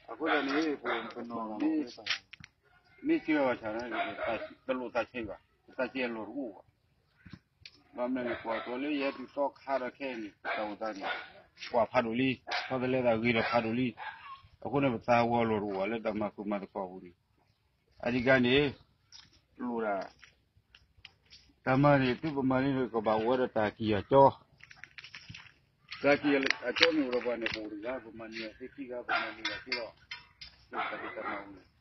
အဃိသတးန့ၣ် ပနီၤ မ့ၢ်စံးဘၣ်ဆၣ် တလိၣ်သးဆံးဘၣ်, ပသးဆံးအလီၢ်တအိၣ်ဘၣ်. ဘၣ်မနုၤလဲၣ် ပှၤကီလၢယဟဲတုၤသီခါဒီးခဲအံၤန့ၣ် တၢ်အိၣ်သးန့ၣ် ကွၢ်ဖးဒိၣ်လံ, ဆီတလဲသးဂ့ၤဒီးဖးဒိၣ်လံ. အဃိန့ၣ် ပသးဝံၤအလီၢ်တအိၣ်ဘၣ်လၢတၢ်မၤဃုာ်မၤသကိးအပူၤန့ၣ် အဓိကန့ၣ် လိၣ်ဒၣ် တၢ်မၤန့ၣ် သုပမၤန့ၣ် ကဘၣ်အိၣ်ဝဲဒီးတၢ်ကံၢ်အကၠီ, တၢ်ကံၢ်အကၠီမ့ၢ်အိၣ်ဒီးပှၤန့ၣ် ပအိၣ်တဂၤ ပမၤန့ၢ်အီၤသ့ခံဂၤ ပမၤန့ၢ်အီၤသ့လီၤ. တၢ်မၤန့ၣ်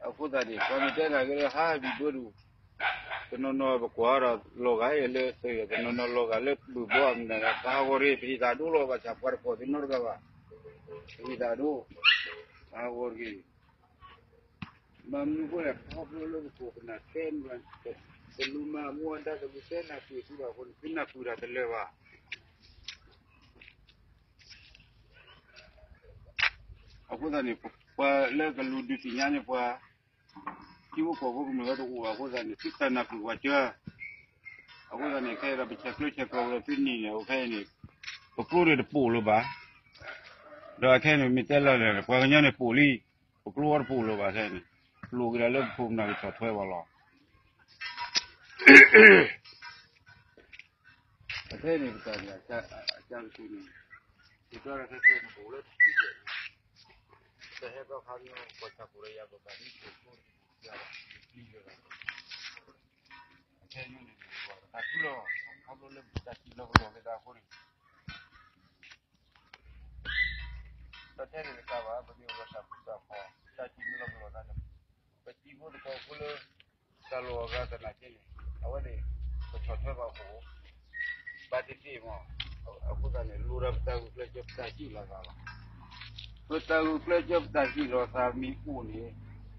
အဃိသတးန့ၣ် ပှၤမ့ၢ်တဲနာ်က့လၢဟးဘံၣ်ဘၢဒူၣ် တနီၤနီၤပကွၢ်ဒီးလီၤဂာ်လၢသုး တနီၤနီၤလီၤဂာ်လၢဘုၣ်ဘီအမနုၤ တၢ်ဟးဂီၤတဂ့ၤ ပဟ့ၣ်သးဒိလီၤ ဘၣ်ဆၣ်ပှၤတဖၣ်သ့ၣ်နီတဂၤဘၣ်, ပဟ့ၣ်သးဒိ တၢ်ဟးဂီၤတဂ့ၤ. မ့ၢ်မနုၤအဃိလဲၣ် ခီဖျိလၢပခိၣ်ပနၢ်တဲ တလူၤမၤမူအဒါ တလူၤတဲနၢ်ပၢၢ်သုဘၣ်အဃိန့ၣ် သုနၢ်ပၢၢ်တၢ်တလၢာ်ဘၣ်. အဃိသတးန့ၣ် ပှၤလၢကလူၤဒုးသ့ၣ်ညါန့ၢ်ပှၤ ထံဖိကီၢ်ဖိကမျၢၢ်ဝဲတအိၣ်ဘၣ်အဃိသတးန့ၣ် သုတၢ်နၢ်ပၢၢ်ပှၤကၢ. အဃိသတးန့ၣ် ခဲအံၤဒီးပဆဲးကျၢဆဲးကျိးဝဲဒီးသုန့ၣ်န့ၣ် အခဲအံၤန့ၣ် ပကျိန့ၣ်တပိာ်လၢၤဘၣ်. ဒီးအခဲအံၤန့ၣ် မ့ၢ်တဲလီၤလဲၣ် ပှၤကညီန့ၣ်ပိာ်လံ, ပကျိဝဲတပိာ်လၢၤဘၣ်ခဲအံၤန့ၣ် လိၣ်က့ၤဒၣ်လၢပခိၣ်ပနၢ်ကဆီၣ်ထွဲပှၤလီၤ. အခဲအံၤန့ၣ် ပတၢ်န့ၣ် အကါကတုၤန့ၣ် ယတဲဒီးခဲခဲန့ၣ် ပအိၣ်လၢတၢ်ထံၣ်ဘၣ် တဟဲသီခါမ့ၢ် ပှၤဆၣ်ဖိဒီးယၤပဘၣ်မ့ၢ်ပှၤဖိတယၤဘၣ် ပျံၤလၢၤဘၣ်. အခဲအံၤန့ၣ် ပတၢ်ထံၣ်လီၤ ခီဖျိလၢပတၢ်ထံၣ်လီၤပလီၢ်လၢတၢ်အဃိန့ၣ် တၢ်ထဲန့ၣ်တကးဘၣ် ပမ့ၢ်အိၣ်ဒီးတၢ်ဃူတၢ်ဖိး တၢ်ထံၣ်လီၤပလီၢ်သးန့ၣ် ပထံဖိကီၢ်ဖိလၢ တၢ်လီၢ်အဂၤသနာ်က့န့ၣ် အဝဲန့ၣ် ပဆီၣ်ထွဲဘၣ်အဃိ ဘၣ်သ့ၣ်သ့ၣ်မး အဃိသတးန့ၣ် လိၣ်ဒီးပတၢ်ဂုာ်ကျဲးစၢးပတၢ်ဟ့ၣ်လီၤသးလီၤ. ပတၢ်ဂုာ်ကျဲးစၢးပတၢ်ဟ့ၣ်လီၤသးမ့ၢ်အိၣ်န့ၣ်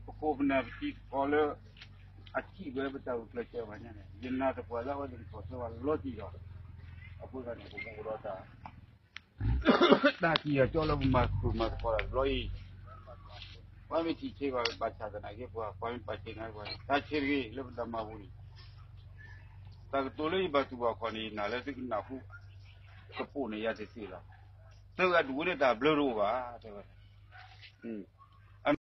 ပခိၣ်ပနၢ်ပထံပကီၢ်လၢ အထံၣ်ဝဲပတၢ်ဂုာ်ကျဲးစၢးဘၣ်ညါန့ၣ် ယနာ်သပှၢ်လၢအဝဲသ့ၣ်ကဆီၣ်ထွဲဘၣ်လီၤတံၢ်လီၤ. အဃိသတးန့ၣ် ပကအိၣ်ဒီးတၢ် တၢ်ကံၢ်အကၠီလၢပမၤဃုာ်မၤသကိးတၢ်တဘျီအံၤ ပှၤမ့ၢ်ထံၣ်ဆံးဘၣ်ဘၣ်ဆၣ်သနာ်က့ပှၤ ပှၤမ့ၢ်ပာ်ဆံးနာ်က့ပှၤန့ၣ် တၢ်ဆံးတဂ့ၤလၢပတၢ်မၤပူၤန့ၣ် တၢ်ကတိၤလၢယဘၣ်တူၢ်ဘၣ်ခီၣ်န့ၣ် ယနာ်လၢသုကနၢ်ဟူ ကပိာ်န့ၢ်ယၤသ့သ့လီၤ. သုဂၤဒူၣ်ဝဲန့ၣ်တၢ်ဘျၢတအိၣ်ဘၣ် တဲဝဲ